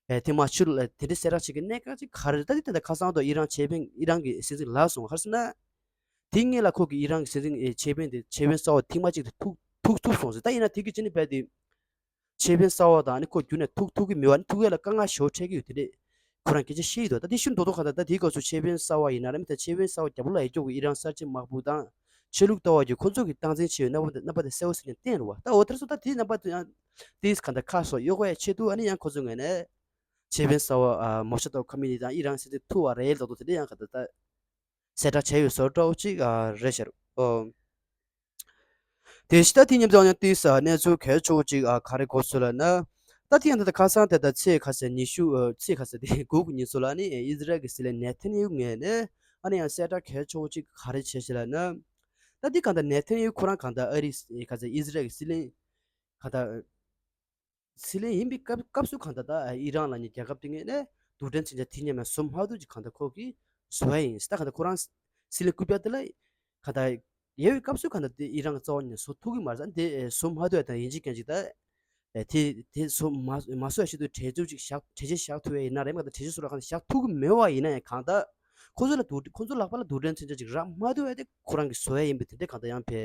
ཨེ། དེ་མ་ཕྱིར་ལ་དེ་འདྲའི་གསལ་བསྒྲགས་བྱེད་ཀྱི་གནད་འགག་ཅིག་ག་རེ་རེད། ད་དེ་ད་ལྟ་ཁ་སང་དུ་ཨི་རན་ཆེ་དཔོན་ཨི་རན་གྱི་སྲིད་འཛིན་ལགས་སོང་ག་རེ་ཟེར་ན། དེ་སྔོན་ལ་ཁོ་གི་ཨི་རན་གྱི་སྲིད་འཛིན་ཨེ། ཆེ་དཔོན་དེ་ཆེ་དཔོན་གསར་པ་ཐེངས་མ་གཅིག་དེ་ཐུག་ཐུག་ཐུག་སོང་ཟེར། ད་ཡིན་ན་དེ་གི་ཅི་ནས་བས་དེ་ཆེ་དཔོན་གསར་པ་དང་ཨ་ནི་ཁོ་རྒྱུན་ནས་ཐུག་ཐུག་གི་མེད་པ་ནི་ཐུག་ཡས་ལ་དཀའ་ངལ་ཞེ་པོ་འཕྲད་ཀྱི་ཡོད་དེ་འདྲས་ཁོ་རང་སྐད་ཆ་བཤད་ཡི་འདུག་ད་དེ་ཤུན་རྡོག་རྡོག་ག་ད་ད་དེའི་སྐབས་སུ་ཆེ་དཔོན་གསར་པ་ཡིན་ན་ར་མི་ད་ཆེ་དཔོན་གསར་པ་རྒྱབ་ལོགས་ལ་ཡོད་ཀྱོག་གི་ཨི་རན་གསར་བརྗེ་དམག་དཔུང་དང་ཆོས་ལུགས་ལྟ་བ་གི་ཁོ་ཚོ་གི་སྟངས་འཛིན་བྱས་ཡོད་རྣམ་པ་རྣམ་པ་དེ་གསལ་བོ་གསལ་རྐྱང་བསྟན་རུ་བ། ད་འོ་དེར་སོ་ད་དེའི་རྣམ་པ་དེ་ཡང་དེས་ག་འདྲ་ཁ་སོགས་གཡོག་པའི་ཆེད་དུ་ཨ་ནི་ཡང་ཁོ་ཚོ་ངོས་ནས་ཆེ་དཔོན་གསར་པ་མོ་ཤ་ཏོ་ཁ་མི་ནི་དང་ཨི་རན་སྲིད་འཛིན་ཐུག་པ་རེད་ལབ་དོ་དེ་འདྲ་ཡང་ག་འདྲ་ད་གསལ་བསྒྲགས་བྱས་ཡོད་བཟོ་འདྲ་བོ་ཅིག་རེད་ཤག་ཨོ། དེ་ཕྱི་ད་དེ་མཉམ་དུ་ཡང་ཏིས་གནས་ཚུལ་གལ་ཆེ་བོ་ཅིག་ག་རེ་གོ་ཚུལ་ལ་ན། ད་དེ་ཡང་ད་ཁ་སང་དེ་ད་ཚེས་ཁ་སང་ཉི་ཤུ་ཚེས་ཁ་སང་དེ་དགུ་གི་ཉིན་སུ་ལ་ནི་ཨི་ཟི་རལ་གྱི་སྲིད་བློན་ནེ་ཐན་ཡུ་ངོས་ནས་ཨ་ནི་ཡང་གསལ་བསྒྲགས་གལ་ཆེ་བོ་ཅིག་ག་རེ་བྱས་ཤག་ལ་ན། ད་དེ་གང་ལྟར་ནེ་ཐན་ཡུ་ཁོ་རང་གང་ལྟར་ཨ་རི་ཁ་སང་ཨི་ཟི་རལ་གྱི་སྲིད་བློན་གང་ལྟར་སྲིད་བློན་ཡིན་པའི་སྐབས་སྐབས་སུ་གང་ལྟར་ད་ཨི་རན་ལ་ནི་རྒྱལ་ཁབ་དེ་ངོས་ནས་རྡུལ་ཕྲན་མཚོན་ཆ་དེ་མཉམ་ཡང་བཟོ་མ་ཐུབ་ཅིག་གང་ལྟར་ཁོ་གིས་བཟོ་ཡ་ཡིན། ད་གང་ལྟར་ཁོ་རང་སྲིད་བློན་སྐུ་པར་དེ་ལ་གང་ལྟར་ཡལ་བའི་སྐབས་སུ་གང་ལྟར་དེ་ཨི་རན་གྱི་རྩ་བ་ནས་བཟོ་ཐུབ་ཀྱི་མ་རེད། ད་དེ་བཟོ་མ་ཐུབ་ཡ་དང་ཡིན་གཅིག་མིན་གཅིག་ད་དེ་དེ་བཟོ་མ་མ་བཟོ་ཡ་ཆེད་དུ་གྲོས་ཚོགས་ཅིག་བཞག་གྲོས་ཆོད་བཞག་ཐུབ་ཡ་ཡིན་ན་རེད། མ་གཏོགས་གྲོས་ཆོད་སོགས་ལ་གང་ལྟར་བཞག་ཐུབ་ཀྱི་མེད་པ་ཡིན་ན་ཡང་གང་ལྟར་ཁོ་ཚོ་ལ་རྡུལ་ཁོ་ཚོ་ལག་པ་ལ་རྡུལ་ཕྲན་མཚོན་ཆ་ཅིག་རག་མ་ཐུབ་ཡ་དེ་ཁོ་རང་གིས་བཟོ་ཡ་ཡིན་པའི་དེ་འདྲའི་གང་ལྟར་ཡང་ཕེ་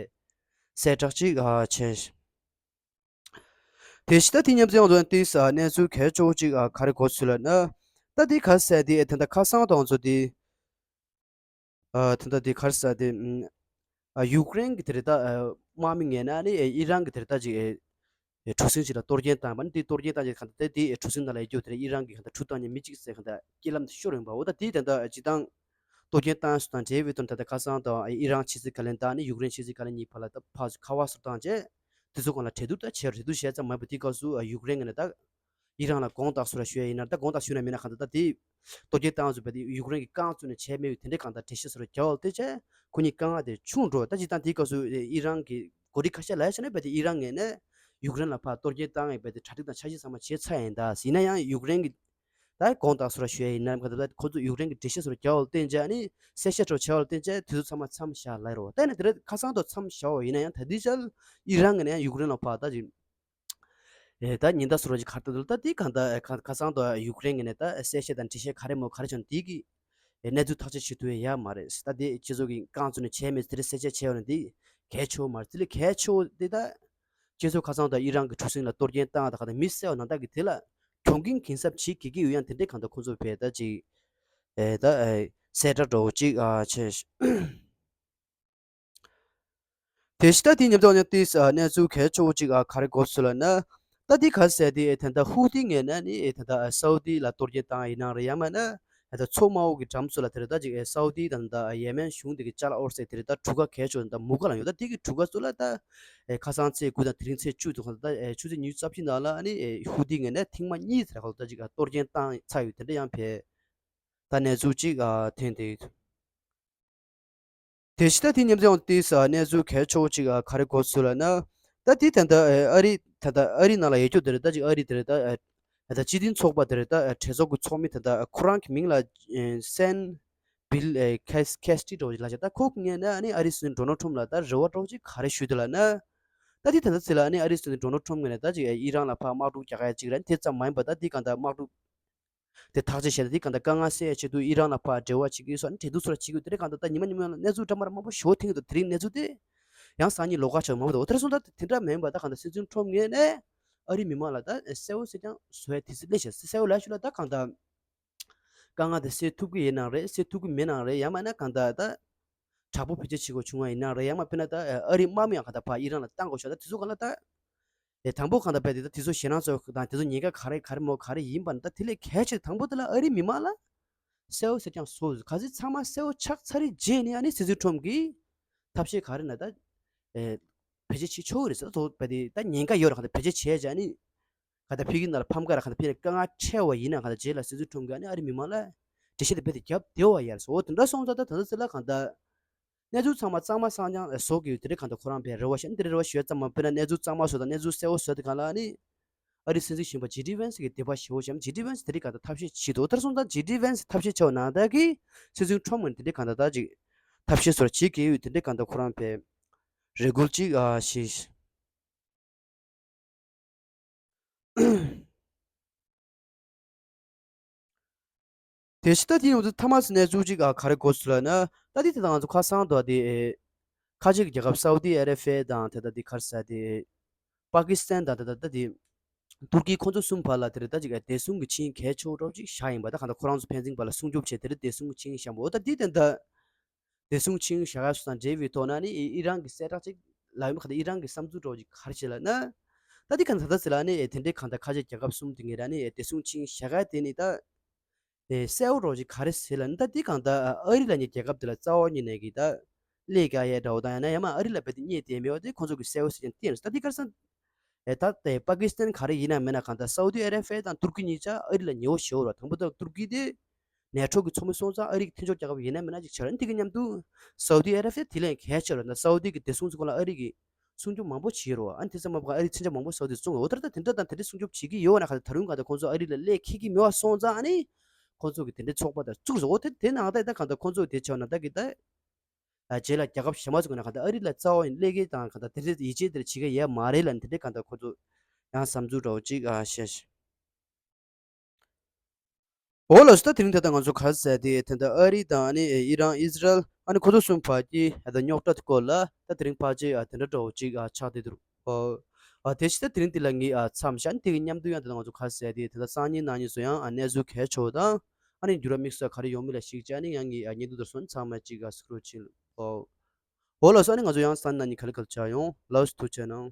གསལ་བསྒྲགས་ཅིག་ཨ་བྱས། དེ་ཕྱི་ད་དེ་མཉམ་དུ་ཡང་དུ་ཡང་ཏིས་གནས་ཚུལ་གལ་ཆེ་བོ་ཅིག་ག་རེ་གོ་ཚུལ་ལ་ན། ད་དེ་ག་ཟེར་དེ་ད་ལྟ་ཁ་སང་དང་ཚོ་དེ་ད་ལྟ་དེ་ག་རེ་ཟེར་དེ་ཡུཀ་རེན་གྱི་དེ་རེད་ད་དམག་མི་ངོས་ནས་ཨི་རན་གྱི་དེ་རེད་ད་ཅིག་གྲུ་གཟིངས་ཅིག་ལ་གཏོར་སྐྱོན་བཏང་བ་ནི་དེ་གཏོར་སྐྱོན་བཏང་ཅིག་ག་ད་དེ་གྲུ་གཟིངས་ནང་ལ་ཡོད་རྒྱུ་དེ་རེད། ཨི་རན་གྱི་ག་ད་གྲུ་བཏང་ནས་མི་གཅིག་ཟེར་ག་ད་རྐྱེན་ལམ་དུ་ཤོར་ཡོང་བ། འོ་ད་དེ་ད་ལྟ་སྤྱི་བཏང་གཏོར་སྐྱོན་བཏང་སོང་དང་འབྲེལ་བའི་དོན་ད་ལྟ་ཁ་སང་དང་ཨི་རན་ཕྱི་སྲིད་བཀའ་བློན་དང་ནི་ཡུཀ་རེན་ཕྱི་སྲིད་བཀའ་བློན་གཉིས་བར་ལ་ད་ཕར་ཚུར་ཁ་པར་སོགས་བཏང་རྗེས་དེ་ཚོ་སྒང་ལ་གྲོས་བསྡུར་ད་བྱས་རེད། གྲོས་བསྡུར་བྱས་ཙམ་མ་ཡིན་པ་དེའི་སྐབས་སུ་ཡུཀ་རེན་ངོས་ནས་ད་ཨི་རན་ལ་དགོངས་དག་སོ་ར་ཞུ་ཡ་ཡིན་ན་ད་དགོངས་དག་ཞུ་ན་མིན་ན་གང་ལྟར་ད་དེ་གཏོར་སྐྱོན་བཏང་ཚུལ་བས་དེ་ཡུཀ་རེན་གྱི་རྐང་བཙུགས་ནས་བྱས་མེད་པའི་དེ་འདྲའི་གང་ལྟར་འགྲེལ་བཤད་སོ་ར་རྒྱག་ཡོད་དེ་བྱས་ཁོ་གཉིས་དཀའ་ངལ་དེ་ཆུང་འགྲོ། ད་སྤྱི་བཏང་དེའི་སྐབས་སུ་ཨི་རན་གྱི་འགོ་ཁྲིད་ཁ་ཤས་ལ་ཡ་བྱས་ན་བས་དེ་ཨི་རན་ངོས་ནས་ཡུཀ་རེན་ལ་ཕར་གཏོར་སྐྱོན་བཏང་ཡོད་པས་དེ་གྲ་སྒྲིག་དང་འཆར་གཞི་ཚང་མ་བྱས་ཚར་ཡིན་ད། ཡིན་ན་ཡང་ཡུཀ་རེན་གྱི་ད་དགོངས་དག་སོ་ར་ཞུ་ཡ་ཡིན་ན་ག་ད་ཁོ་ཚོ་ཡུཀ་རེན་གྱི་འགྲེལ་བཤད་སོ་ར་རྒྱག་ཡོད་བསྟན་བྱས་ནི་གསལ་བཤད་འཕྲོ་བྱས་ཡོད་བསྟན་བྱས་དུས་ཚོད་ཚང་མ་མཚམས་བཞག་ལ་རོ། ད་ནི་དེ་རེད་ཁ་སང་དུ་མཚམས་བཞག་ཡོད་ཡིན་ན་ཡང་ད་དེ་ཅལ་ཨི་རན་ངོས་ནས་ཡང་ཡུཀ་རེན་ལ་ཕར་ད་ཅིག་ཨེ་ད་ཉིན་ད་སོ་ར་ཅིག་གར་ད་དུ་ད་དེ་གང་ད་ཁ་ཁ་སང་དུ་ཡུཀ་རེན་ངོས་ནས་ད་གསལ་བཤད་དང་འགྲེལ་བཤད་ག་རེ་མོ་ག་རེ་བྱུང་དེ་གི་གནས་ཚུལ་ཐག་གཅོད་བྱེད་ཐུབ་ཡ་ཡ་མ་རེད། ད་དེ་སྤྱི་ཚོགས་ཀྱི་རྐང་བཙུགས་ནས་བྱས་མེད་དེ་རེད་གསལ་བཤད་བྱས་ཡོད་ན་དེ་གལ་ཆེ་བོ་མ་རེད། དེ་ལས་གལ་ཆེ་བོ་དེ་ད་སྤྱི་ཚོགས་ཁ་སང་དུ་ཨི་རན་གྱི་གྲུ་གཟིངས་ལ་གཏོར་སྐྱོན་བཏང་ད་ག་ད་མི་བསད་པ་ནང་ད་གི་དེ་ལ་གྱོང་གུན་གྱིན་གསབ་བྱེད་དགོས་ཀྱི་ཡོད་ཡང་དེ་འདྲའི་གང་ད་ཁོང་ཚོ་བས་ད་ཅིག་ ཨེ་ད་ཨེ་གསལ་བསྒྲགས་འདྲ་བོ་ཅིག་ཨ་བྱས། དེ་བཞིན་ད་དེ་མཉམ་དུ་ཡང་ཏིས་ཨ་གནས་ཚུལ་གལ་ཆེ་བོ་ཅིག་ཨ་ག་རེ་གོ་སོང་ལབ་ན། ད་དེ་ག་ཟེར་དེ་ཨེ་ད་ལྟ་ཧུ་ཏི་ངོས་ནས་ནི་ཨེ་ད་ལྟ་ཨ་སའུ་དི་ལ་གཏོར་སྐྱོན་བཏང་ཡིན་ན་རེད། ཡང་མིན་ན་ཨེ་ད་མཚོ་དམར་པོ་གི་འགྲམ་ཚོ་ལ་དེ་རེད། ད་ཅིག་ཨེ་སའུ་དི་དང་ད་ཡེ་མེན་གཞུང་དེ་གི་ཅ་ལག་དབོར་སའི་དེ་རེད། ད་གྲུ་ཁ་གལ་ཆེ་བོ་ད་མུ་ག་ལ་ཡོད། ད་དེ་གི་གྲུ་ཁ་ཚོ་ལ་ད་ཨེ་ཁ་སང་ཚེས་དགུ་དང་དེ་རིང་ཚེས་བཅུ་དུ་ཁ་ད་ཨེ་ཆུ་ཚོད་ཉི་ཤུ་རྩ་བཞི་ནང་ལ་ནི་ཨེ་ཧུ་ཏི་ངོས་ནས་ཐེངས་མ་གཉིས་དེ་རེད། ཁ་ད་ཅིག་ཨ་གཏོར་སྐྱོན་བཏང་ཚར་ཡོད། དེ་འདྲ་ཡང་བས། ད་གནས་ཚུལ་གཅིག་ཨ་ཐོན་བསྡད་ཡོད། དེ་བཞིན་ད་དེ་མཉམ་དུ་ཡང་ཏིས་ཨ་གནས་ཚུལ་གལ་ཆེ་བོ་གཅིག་ཨ་ག་རེ་གོ་སོང་ལབ་ན། ད་དེ་ད་ལྟ་ཨེ་ཨ་རི་ད་ལྟ་ཨ་རི་ནང་ལ་ཡོད་རྒྱུ་དེ་རེད། ད་ཅིག་ཨ་རི་དེ་རེད། ད་ཨེ་ད་ལྟ་སྤྱི་མཐུན་ཚོགས་པ་དེ་རེད། ད་ཨེ་གྲོས་ཚོགས་ཀྱི་ཚོགས་མི་ད་ལྟ་ཨེ་ཁོ་རང་གི་མིང་ལ་ཨེ་སན་བྷིལ་ཨེ་ཁེ་ཁེ་སི་ཊི་འདྲ་བོ་ཞིག་ལབ་བྱས། ད་ཁོ་གི་ངོས་ནས་ཨ་ནི་ཨ་རིའི་སྲིད་འཛིན་ཌོ་ནལ་ཊམ་ལ་ད་རེ་བ་འདྲ་བོ་ཅིག་ག་རེ་ཞུས་འདུག་ལབ་ན། ད་དེ་ད་ལྟ་ཚེ་ལ་ཨ་ནི་ཨ་རིའི་སྲིད་འཛིན་ཌོ་ནལ་ཊམ་ངོས་ནས་ད་ཅིག་ཨེ་ཨི་རན་ལ་ཕར་དམག་འཁྲུག་རྒྱག་ཡ་ཅིག་རེད། དེ་ཙམ་མ་ཡིན་པ་ད་དེ་གང་ལྟར་དམག་འཁྲུག་དེ་ཐག་གཅོད་བྱས་ཏེ་དེ་གང་ལྟར་དཀའ་ངལ་སེལ་ཡ་ཆེད་དུ་ཨི་རན་ལ་ཕར་འབྲེལ་བ་བྱེད་ཀྱི་ཡོད་སོགས་ནི་འབྲེལ་གཏུག་སོགས་བྱེད་ཀྱི་ཡོད། དེ་རིང་གང་ལྟར་ད་ཉི་མ་ཉི་མ་ལ་གནས་ཚུལ་འདྲ་མི་འདྲ་མང་པོ་ཞེ་པོ་ཐོན་གྱི་འདུག་དེ་རིང་གནས་ཚུལ་དེ་ཡང་སང་ཉིན་ལོགས་ཀ་ཆགས་མང་པོ་འདུག་དེ་འདྲ་སོང་ཙང་དེ་འདྲ་མིན་པ་ད་གང་ལྟར་སྲིད་འཛིན་ཊམ་ངོས་ནས་ཨ་རིའི་མི་མང་ལ་ད་གསལ་བོ་གསལ་རྐྱང་བཟོ་ཡ་དུས་ཚོད་སླེབས་ཤག་གསལ་བོ་ལབ་ཞུ་ལ་ད་གང་ལྟར་དཀའ་ངལ་དེ་སེལ་ཐུབ་ཀྱི་ཡིན་ནའང་རེད། སེལ་ཐུབ་ཀྱི་མིན་ནའང་རེད། ཡང་མིན་ན་གང་ལྟར་ད་དྲག་པོ་བེད་སྤྱོད་བྱེད་དགོས་བྱུང་བ་ཡིན་ནའང་རེད། ཡང་མིན་ན་དཔེར་ན་ད་ཨ་རིའི་དམག་མི་ཡང་གང་ལྟར་ཕར་ཨི་རན་ལ་བཏང་དགོས་ཤག་ད་དེ་ཚོ་གང་ལ་ད། ཨེ་དང་པོ་གང་ལྟར་བས་དེ་ད་དེ་ཚོ་ཞེད་སྣང་ཚོ་དང་དེ་ཚོ་ཉེན་ཁ་ག་རེ་ག་རེ་མོ་ག་རེ་ཡིན་པ་ནི་ད་དེ་ལས་གལ་ཆེ་དང་པོ་དེ་ལ་ཨ་རིའི་མི་མང་ལ་གསལ་བོ་གསལ་རྐྱང་བཟོ། གལ་སྲིད་ཚང་མ་གསལ་བོ་ཆགས་ཚར་རེད་རྗེས་ནས་ཨ་ནི་སྲིད་འཛིན་ཊམ་གྱིས་ཐབས་ཤེས་ག་རེ་ན་ད་ཨེ་བེད་སྤྱོད་བྱེད་ཆོག་གི་རེད་ཟེར། ད་བས་དེ་ད་ཉེན་ཁ་ཡོད་རེད། གང་ལྟར་བེད་སྤྱོད་བྱས་རྗེས་ཨ་ནི་གང་ལྟར་ཕ་གི་ནང་ལ་ཕམ་ཁ་ར་གང་ལྟར་ཕ་གི་དཀའ་ངལ་འཕྲད་པ་ཡིན་ན་གང་ལྟར་རྗེས་ལ་སྲིད་འཛིན་ཊམ་གྱིས་ཨ་ནི་ཨ་རིའི་མི་མང་ལ་འགྲེལ་བཤད་དེ་བས་དེ་རྒྱབ་བདེ་བ་ཡར་སོ། འོ་དེ་འདྲ་སོང་ཙང་ད་ད་ལྟ་ཚེ་ལ་གང་ལྟར། གནས་ཚུལ་ཚང་མ་གཙང་མ་གཙང་རྐྱང་བཟོ་དགོས་ཡོད། དེ་རིང་གང་ལྟར་ཁོ་རང་བས་རེ་བ་བཞག་ནི་དེ་རིང་རེ་བ་ཞུ་ཡ་ཙམ་མ་དཔེར་ན་གནས་ཚུལ་གཙང་མ་བཟོ་དང་གནས་ཚུལ་གསལ་བོ་བཟོ་དེ་གང་ལ་ཨ་ནི་ཨ་རིའི་སྲིད་འཛིན་གཞོན་པ་ཇེ་ཌི་ཝན་སི་གི་འདོད་པ་ཞེ་པོ་བཞག་ཇེ་ཌི་ཝན་སི་དེ་རིང་གང་ལྟར་ཐབས་ཤེས་བྱེད་འདུག་དེར་སོང་ཙང་ཇེ་ཌི་ཝན་སི་ཐབས་ཤེས་བྱས་པ་ནང་ལྟར་གྱི་སྲིད་འཛིན་ཊམ་ངོས་ནས་དེ་རིང་གང་ལྟར་ད་ཅིག་ཐབས་ཤེས་བཟོ་བྱེད་ཀྱི་ཡོད། དེ་རིང་གང་ལྟར་ཁོ་རང་བས་རེ་སྐུལ་ཅིག་ཨ་ཞེས། དེ་བཞིན་ད་དེ་ཡོང་དུས་ཐ་མ་སི་གནས་ཚུལ་གཅིག་ཨ་ག་རེ་གོ་སོང་ལབ་ན། ད་དེ་དེ་དང་ང་ཚོ་ཁ་སང་དུ་དེ་ཨེ་ཁ་ཆེ་གི་རྒྱལ་ཁབ་སའུ་དི་ཨ་རེ་བྷི་ཡ་དང་དེ་ད་དེ་ག་རེ་ཟེར་དེ་པ་ཀི་སི་ཐན་དང་དེ་ད་ད་དེ་ཏུར་ཀི་ཁོང་ཚོ་གསུམ་བར་ལ་དེ་རེད། ད་ཅིག་ཨེ་བདེ་སྲུང་གི་ཆིངས་གལ་ཆེ་བོ་འདྲ་བོ་ཅིག་བཞག་ཡིན་པ། ད་གང་ལྟར་ཁོ་རང་ཚོ་ཕན་ཚུན་བར་ལ་སྲུང་སྐྱོབ་བྱས་དེ་རེད། བདེ་སྲུང་གི་ཆིངས་བཞག་འོ་ད་དེ་དེ་ད། བདེ་སྲུང་ཆིངས་བཞག་ཡ་སོགས་དང་འབྲེལ་བའི་ཐོག་ན་ནི་ཨི་རན་གྱི་གསལ་བསྒྲགས་ཅིག་ལབ་ཡོད་མ་ག་ད་ཨི་རན་གྱི་བསམ་ཚུལ་འདྲ་བོ་ཅིག་ག་རེ་བྱས་ལབ་ན། ད་འདི་ག་ད་ད་ཟེར་ལ་ནི་ཨེ་དེ་འདྲའི་གང་ལྟར་ཁ་ཆེ་རྒྱལ་ཁབ་གསུམ་དེ་ངེད་རང་ནི་ཨེ་བདེ་སྲུང་ཆིངས་བཞག་ཡ་དེ་ནི་ད་ཨེ་གསལ་བོ་འདྲ་བོ་ཅིག་ག་རེ་ཟེར་ལབ་ན། ད་འདི་གང་ལྟར་ཨ་རི་ལབ་མཁན་རྒྱལ་ཁབ་དེ་ལ་རྩ་བ་ཉིད་ནས་ཀྱི་ད་ལས་ཀ་ཡས་འདྲ་བོ་དང་ཡང་ན་ཡང་མ་ཨ་རི་ལ་རྦད་དེ་བརྙས་བསྡད་མེད་པ་དེ་ཁོང་ཚོ་གི་གསལ་བོ་ཟེར་མཁན་བསྟན་རེད། ད་འདི་ག་རེ་ཟེར་ན། ཨེ་ད་ལྟའི་པ་ཀི་སི་ཐན་ག་རེ་ཡིན་ན་མིན་ན་གང་ལྟར་སའུ་དི་ཨ་རེ་བྷི་ཡ་དང་ཏུར་ཀི་གཉིས་ཆ་ཨ་རི་ལ་ཉེ་བོ་ཞེ་བོ་རེད། དང་པོ་ད་ཏུར་ཀི་དེ་ནེ་ཊོ་གི་ཚོགས་མི་སོང་ཙང་ཨ་རི་གི་མཐུན་ཕྱོགས་རྒྱལ་ཁབ་ཡིན་ན་མིན་ན་ཅིག་ཆགས་རེད། དེ་གི་མཉམ་དུ་སའུ་དི་ཨ་རེ་བྷི་ཡ་དེ་ལས་གལ་ཆེ་རེད། ད་སའུ་དི་གི་བདེ་སྲུང་ཚོ་སྐོར་ལ་ཨ་རི་གི་སྲུང་སྐྱོབ་མང་པོ་བྱེད་རོགས། ཨ་ནི་དེ་ཚང་མ་ཕ་ཨ་རི་མཚོན་ཆ་མང་པོ་སའུ་དི་བཙོང་འོ་ད་ད་དེ་འདྲ་དང་དེ་འདྲ་སྲུང་སྐྱོབ་བྱེད་ཀྱི་ཡོད་ན་གང་ལྟར་ད་རུང་གང་ལྟར་ཁོང་ཚོ་ཨ་རི་ལ་སླེབས་འཁེལ་གྱི་མེད་པ་སོང་ཙང་ཨ་ནི་ཁོང་ཚོ་གི་དེ་འདྲའི་ཚོགས་པ་དང་བཙུགས་རོགས། འོ་དེ་དེ་ནང་ད་ད་གང་ལྟར་ཁོང་ཚོ་དེ་ཆགས་ན་ད་གི་ད། ཨ་རྗེས་ལ་རྒྱལ་ཁབ་གཞན་པ་ཚོ་གི་ནང་གང་ལྟར་ཨ་རི་ལ་རྩ་བ་ཡིན་སླེབས་མཁན་དང་གང་ལྟར་དེ་འདྲའི་ཡིད་ཆེས་དེ་འདྲ་བྱེད་མཁན་ཡོད་མ་རེད་ལབ་ནས་དེ་འདྲའི་གང་ལྟར་ཁོ་ཚོ་ཡང་བསམ་ཚུལ་འདྲ་བོ་ཅིག་ཨ་བཤད་ཤག་འོ་ལགས་སོ། ད་དེ་རིང་ད་ལྟ་ང་ཚོ་ག་རེ་ཟེར་དེ་ད་ལྟ་ཨ་རི་དང་ཨ་ནི་ཨི་རན་ཨི་ཟི་རལ་ཨ་ནི་ཁོ་ཚོ་གསུམ་བར་གྱི་ད་ལྟ་རྙོག་དྲ་སྐོར་ལ་ད་དེ་རིང་ཕལ་ཆེར་ཨ་དེ་འདྲ་འདྲ་བོ་ཅིག་ཨ་ཆགས་བསྡད་འདུག་ཨོ། ཨ་དེ་བཞིན་ད་དེ་རིང་འདི་ལ་ངས་ཨ་མཚམས་བཞག་ནས་དེ་གི་མཉམ་དུ་ཡང་ད་ལྟ་ང་ཚོ་ག་རེ་ཟེར་དེ་ད་ལྟ་སང་ཉིན་གནངས་ཉིན་སུ་ཡང་ཨ་གནས་ཚུལ་གལ་ཆེ་བ་དང་ཨ་ནི་འགྱུར་བ་དམིགས་བསལ་ག་རེ་ཡོང་མིན་ལ་གཞིགས་བྱས་ནས་ཡང་ངས་ཨ་བརྙན་ཐུང་དེ་སོང་ཚང་མ་ཅིག་ཨ་གཟིགས་རོགས་བྱེད། ཨོ། འོ་ལགས་སོ། ཨ་ནི་ང་ཚོ་ཡང་སང་ཉིན་གནངས་ཉིན་ག་ལེ་ག་ལེ་མཇལ་ཡོང་། ལགས་སོ། ཐུགས་རྗེ་གནང་།